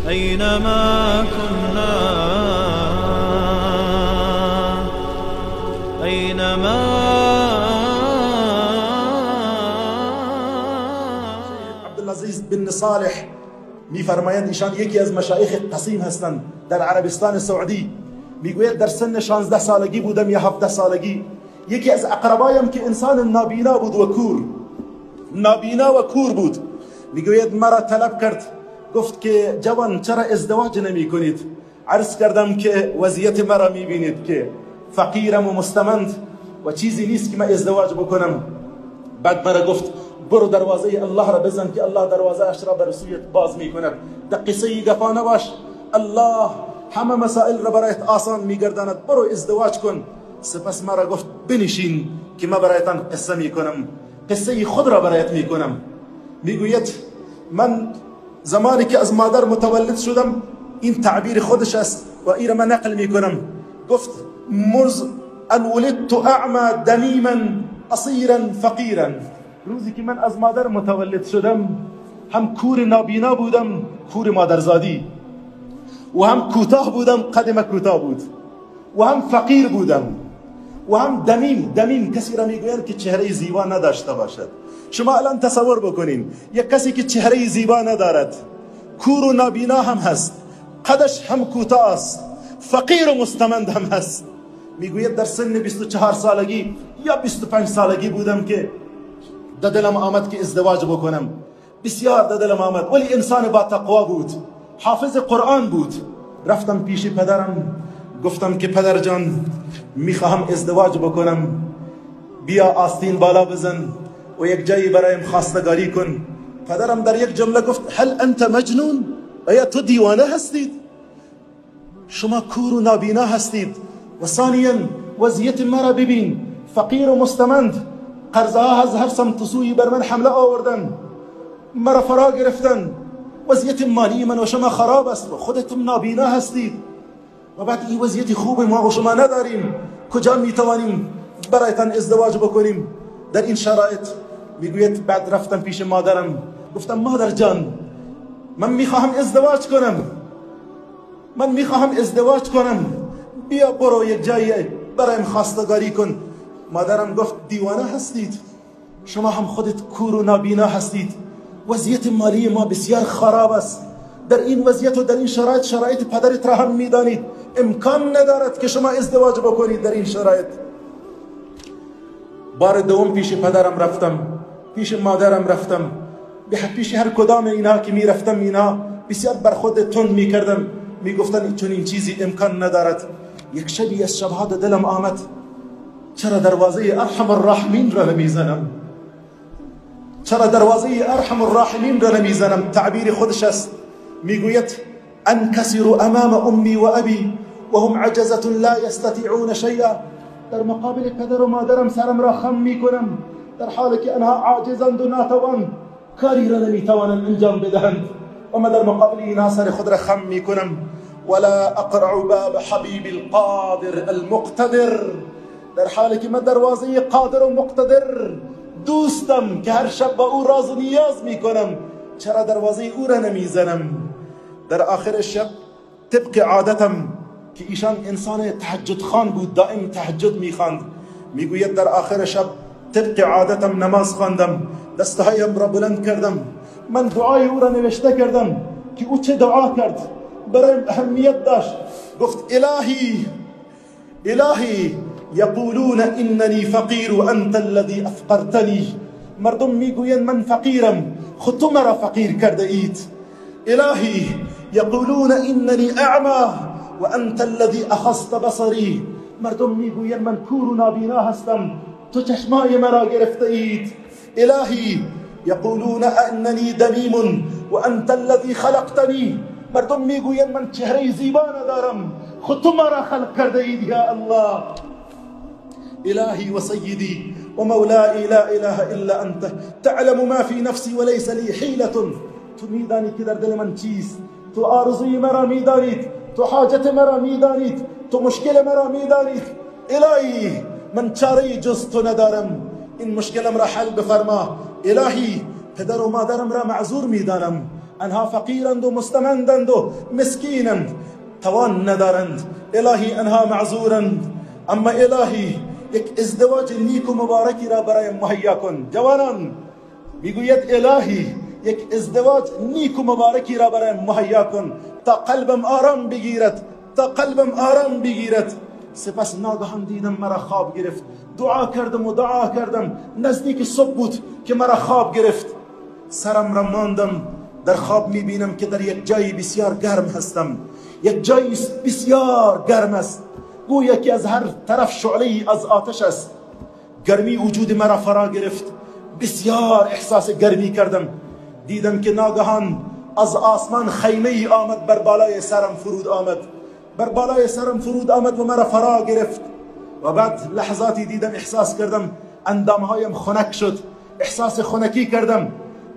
أينما كنا، أينما. عبدالعزیز بن صالح میفرمایند، ایشان یکی از مشایخ قسیم هستند در عربستان سعودی. میگوید در سن 16 سالگی بودم یا 17 سالگی، یکی از اقربایم که انسان نابینا بود و کور، نابینا و کور بود، میگوید مرا طلب کرد، گفت که جوان چرا ازدواج نمی کنید؟ عرض کردم که وضعیت مرا میبینید که فقیرم و مستمند و چیزی نیست که من ازدواج بکنم. بعد مرا گفت برو دروازه الله را بزن که الله دروازه اش را بر سویت باز میکند. در قصه گفا نباش، الله همه مسائل را برایت آسان میگرداند، برو ازدواج کن. سپس مرا گفت بنشین که من برایتان قصه میکنم، قصه خود را برایت میکنم. میگوید من زمانی که از مادر متولد شدم، این تعبیر خودش است و این را من نقل میکنم، گفت مرز ان ولدت اعمى دمیما قصیرا فقیرا. روزی که من از مادر متولد شدم هم کور نابینا بودم، کور مادرزادی، و هم کوتاه بودم، قدم کوتاه بود، و هم فقیر بودم، و هم دمیم. دمیم کسی را میگویند که چهره زیبا نداشته باشد. شما الان تصور بکنین یک کسی که چهره زیبا ندارد، کور و نابینا هم هست، قدش هم کوتاه است، فقیر و مستمند هم هست. میگوید در سن 24 سالگی یا 25 سالگی بودم که در دلم آمد که ازدواج بکنم، بسیار در دلم آمد، ولی انسان با تقوا بود، حافظ قرآن بود. رفتم پیش پدرم، گفتم که پدر جان میخواهم ازدواج بکنم، بیا آستین بالا بزن و یک جایی برایم خواستگاری کن. پدرم در یک جمله گفت هل انت مجنون؟ آیا تو دیوانه هستید؟ شما کور و نابینا هستید، و ثانیا وضعیت مرا ببین، فقیر و مستمند، قرضها از هر سمت و سویی بر من حمله آوردن، مرا فرا گرفتن، وضعیت مالی من و شما خراب است و خودتون نابینا هستید، و بعد این وضعیت خوب ما و شما نداریم، کجا میتوانیم برایتان ازدواج بکنیم در این شرایط؟ میگوید بعد رفتم پیش مادرم، گفتم مادر جان من میخواهم ازدواج کنم، من میخواهم ازدواج کنم، بیا برو یک جایی برایم خواستگاری کن. مادرم گفت دیوانه هستید، شما هم خودت کور و نابینا هستید، وضعیت مالی ما بسیار خراب است، در این وضعیت و در این شرایط، شرایط پدرت را هم میدانید، امکان ندارد که شما ازدواج بکنید در این شرایط. بار دوم پیش پدرم رفتم، پیش مادرم رفتم، پیش هر کدام اینها که میرفتم اینها بسیار بر خود تند میکردم، میگفتن چون این چیزی امکان ندارد. یک شبی از شبها دلم آمد چرا دروازه ارحم الراحمین را نمیزنم، چرا دروازه ارحم الراحمین را نمیزنم. تعبیر خودش است، میگوید انکسر امام امی و ابی و هم عجزة لا یستطیعون شیئا. در مقابل پدر و مادرم سرم را خم میکنم، در حالی که آنها عاجزند و ناتوان، کاری را نمیتوانند انجام بدهند، و من در مقابل اینها سر خود را خم میکنم. ولا اقرع باب حبیب القادر المقتدر. در حالی که من دروازه قادر و مقتدر دوستم که هر شب با او راز و نیاز میکنم، چرا دروازه او را نمیزنم؟ در آخر شب طبق عادتم که ایشان انسان تهجد خوان بود، دائم تهجد میخواند، میگوید در آخر شب طبق عادتم نماز خواندم، دستهایم را بلند کردم، من دعای او را نوشته کردم که او چه دعا کرد، برایم اهمیت داشت. گفت الهی الهی یقولون اننی فقیر و انت الذی افقرتنی. مردم میگویند من فقیرم، خود تو مرا فقیر کرده اید. الهی یقولون اننی اعمی و انت الذی اخذت بصری. مردم میگویند من کور و نابینا هستم، تو چشمای مرا گرفته اید. الهی یقولون اننی دمیم و انت الذی خلقتنی. مردم میگویند من چهره زیبا ندارم، خود تو مرا خلق کرده اید یا الله. إلهي وسيدي ومولائي لا إله إلا أنت تعلم ما في نفسي وليس لي حيلة. تو میدانی که در دل من چیست، تو آرزوی مرا میدانید، تو حاجت مرا میدانید، تو مشکل مرا میدانید. الهی من چاره جز تو ندارم، این مشکلم را حل بفرما. الهی پدر و مادرم را معذور میدانم، آنها فقیرند و مستمندند و مسکینند، توان ندارند. الهی آنها معذورند، اما الهی یک ازدواج نیک و مبارکی را برای مهیا کن. جوانان، میگوید الهی یک ازدواج نیک و مبارکی را برای مهیا کن تا قلبم آرام بگیرد، تا قلبم آرام بگیرد. سپس ناگهان دیدم مرا خواب گرفت. دعا کردم و دعا کردم، نزدیک صبح بود که مرا خواب گرفت. سرم را ماندم، در خواب میبینم که در یک جایی بسیار گرم هستم، یک جایی بسیار گرم است، گویا که از هر طرف شعله از آتش است. گرمی وجود مرا فرا گرفت، بسیار احساس گرمی کردم. دیدم که ناگهان از آسمان خیمه ای آمد، بر بالای سرم فرود آمد، بر بالای سرم فرود آمد و مرا فرا گرفت. و بعد لحظاتی دیدم، احساس کردم اندامهایم خنک شد، احساس خنکی کردم.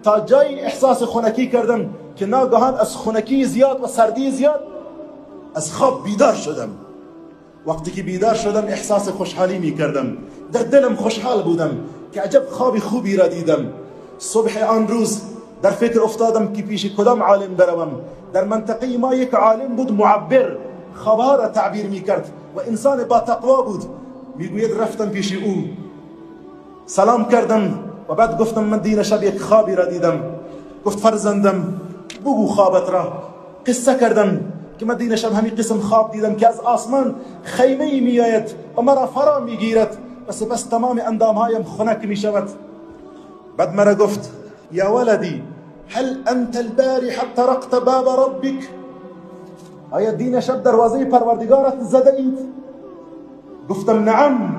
تا جایی احساس خنکی کردم که ناگهان از خنکی زیاد و سردی زیاد از خواب بیدار شدم. وقتی که بیدار شدم احساس خوشحالی می کردم، در دلم خوشحال بودم که عجب خواب خوبی را دیدم. صبح آن روز در فکر افتادم که پیش کدام عالم بروم. در منطقه ما یک عالم بود معبر، خوابها را تعبیر می کرد و انسان با تقوا بود. میگوید رفتم پیش او، سلام کردم و بعد گفتم من دین شب یک خوابی را دیدم. گفت فرزندم بگو خوابت را. قصه کردم که من دین شب همین قسم خواب دیدم که از آسمان خیمه ای میآید و مرا فرا میگیرد و سپس تمام اندامهایم خنک میشود. بعد مرا گفت یا ولدی هل انت البارحة طرقت باب ربک؟ آیا دین شب دروازه پروردگارت زده اید؟ گفتم نعم،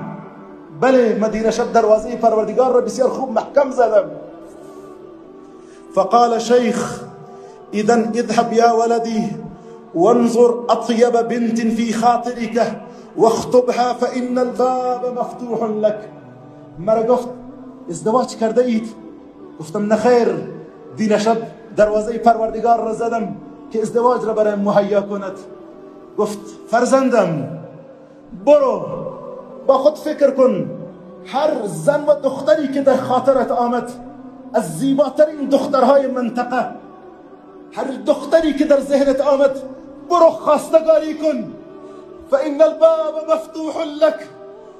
بله، من دین شب دروازه پروردگار را بسیار خوب محکم زدم. فقال شیخ اذا اذهب یا ولدی وانظر اطيب بنت في خاطرك واخطبها فإن الباب مفتوح لك. مرا گفت ازدواج کرده اید؟ گفتم نخیر، دین شب دروازه پروردگار را زدم که ازدواج را برایم مهیا کند. گفت فرزندم برو با خود فکر کن، هر زن و دختری که در خاطرت آمد از زیباترین دخترهای منطقه، هر دختری که در ذهنت آمد برو خواستگاری کن. فإن الباب مفتوح لك،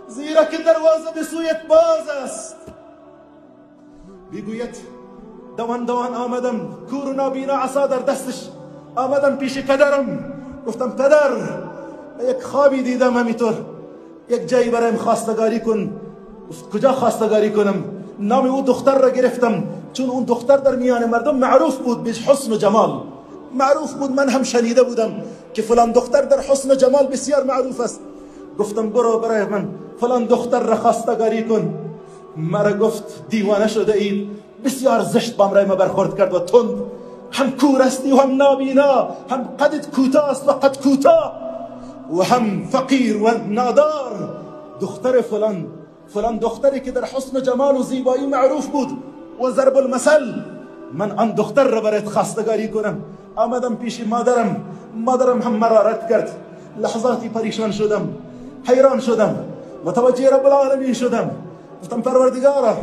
زیرا که دروازه به سویت باز است. میگوید دوان دوان آمدم، کور و نابینا، عصا در دستش، آمدم پیش پدرم. گفتم پدر یک خوابی دیدم همینطور، یک جایی برایم خواستگاری کن. گفت کجا خواستگاری کنم؟ نام او دختر را گرفتم، چون اون دختر در میان مردم معروف بود به حسن و جمال، معروف بود. من هم شنیده بودم که فلان دختر در حسن و جمال بسیار معروف است. گفتم برو برای من فلان دختر را خواستگاری کن. مرا گفت دیوانه شده اید، بسیار زشت با ما برخورد کرد و تند، هم کور هستی و هم نابینا، هم قدت کوتاه است و قد کوتاه، و هم فقیر و نادار. دختر فلان فلان دختری که در حسن و جمال و زیبایی معروف بود و ضرب المثل، من آن دختر را برایت خواستگاری کنم. آمدم پیش مادرم، مادرم هم مرا رد کرد. لحظاتی پریشان شدم، حیران شدم، متوجه رب العالمین شدم. گفتم پروردگارا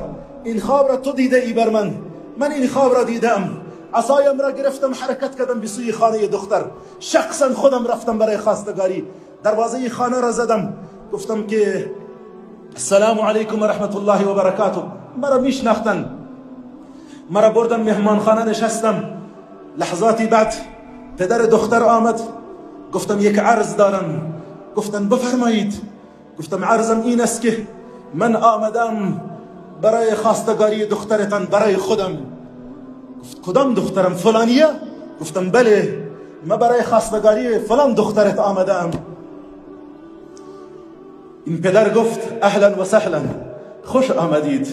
این خواب را تو دیده ای بر من، من این خواب را دیدم. عصایم را گرفتم، حرکت کردم به سوی خانه دختر. شخصا خودم رفتم برای خواستگاری. دروازه خانه را زدم، گفتم که السلام علیکم و رحمت الله و برکاته. مرا میشناختن، مرا بردن مهمانخانه نشستم. لحظاتی بعد پدر دختر آمد. گفتم یک عرض دارم. گفتن بفرمایید. گفتم عرضم این است که من آمدم برای خواستگاری دخترتان برای خودم. گفت کدام دخترم؟ فلانیه؟ گفتم بله، من برای خواستگاری فلان دخترت آمدم. این پدر گفت اهلا و سهلا، خوش آمدید،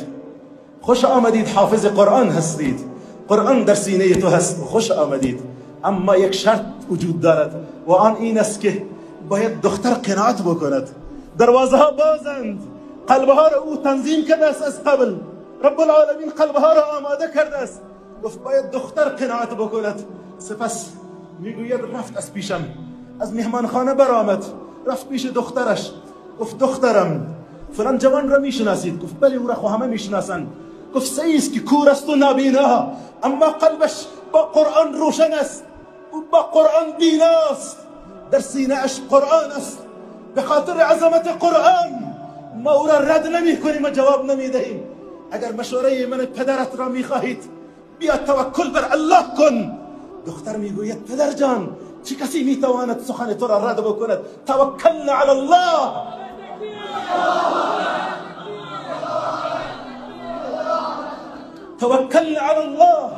خوش آمدید، حافظ قرآن هستید، قرآن در سینه تو هست، خوش آمدید. اما یک شرط وجود دارد و آن این است که باید دختر قناعت بکند. دروازه ها بازند، قلبها را او تنظیم کرده است از قبل، رب العالمین قلبها را آماده کرده است. گفت باید دختر قناعت بکند. سپس میگوید رفت از پیشم، از مهمانخانه برآمد، رفت پیش دخترش. گفت دخترم فلان جوان را میشناسید؟ گفت بله، او را خو همه میشناسند. گفت صحیح است که کور است و نابینا، اما قلبش با قرآن روشن است، او با قرآن بیناست، در سینه اش قرآن است. به خاطر عظمت قرآن ما او را رد نمی کنیم و جواب نمی دهیم. اگر مشوره من پدرت را می خواهید، بیا توکل بر الله کن. دختر میگوید پدر جان، چه کسی میتواند سخن تو را رد بکند؟ توکلنا علی الله. توکلنا علی الله.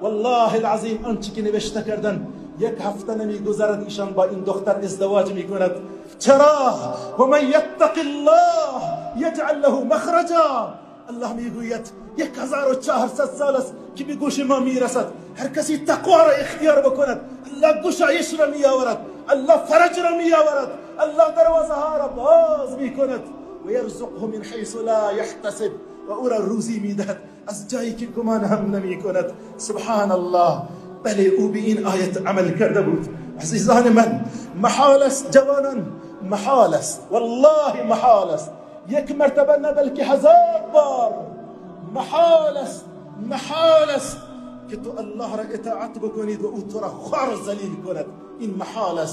والله العظیم آنچه که نوشته کردن یک هفته نمیگذرد ایشان با این دختر ازدواج میکند. چرا؟ و من یتق الله یجعل له مخرجا. الله میگوید 1400 سال است که به گوش ما میرسد. هر کسی تقوا را اختیار بکند، الله گشایش را میآورد، الله فرج را میآورد، الله دروازه ها را باز میکند. و یرزقه من حیث لا یحتسب، و او را روزی میدهد از جایی که گمان هم نمیکند. سبحان الله. بله، او به این آیت عمل کرده بود. عزیزان من، محال است جوانان، محال است، والله محال است. یک مرتبه نه بلکه 1000 بار محال است، محال است که تو الله را اطاعت بکنید و او تو را خوار و ذلیل کند. این محال است.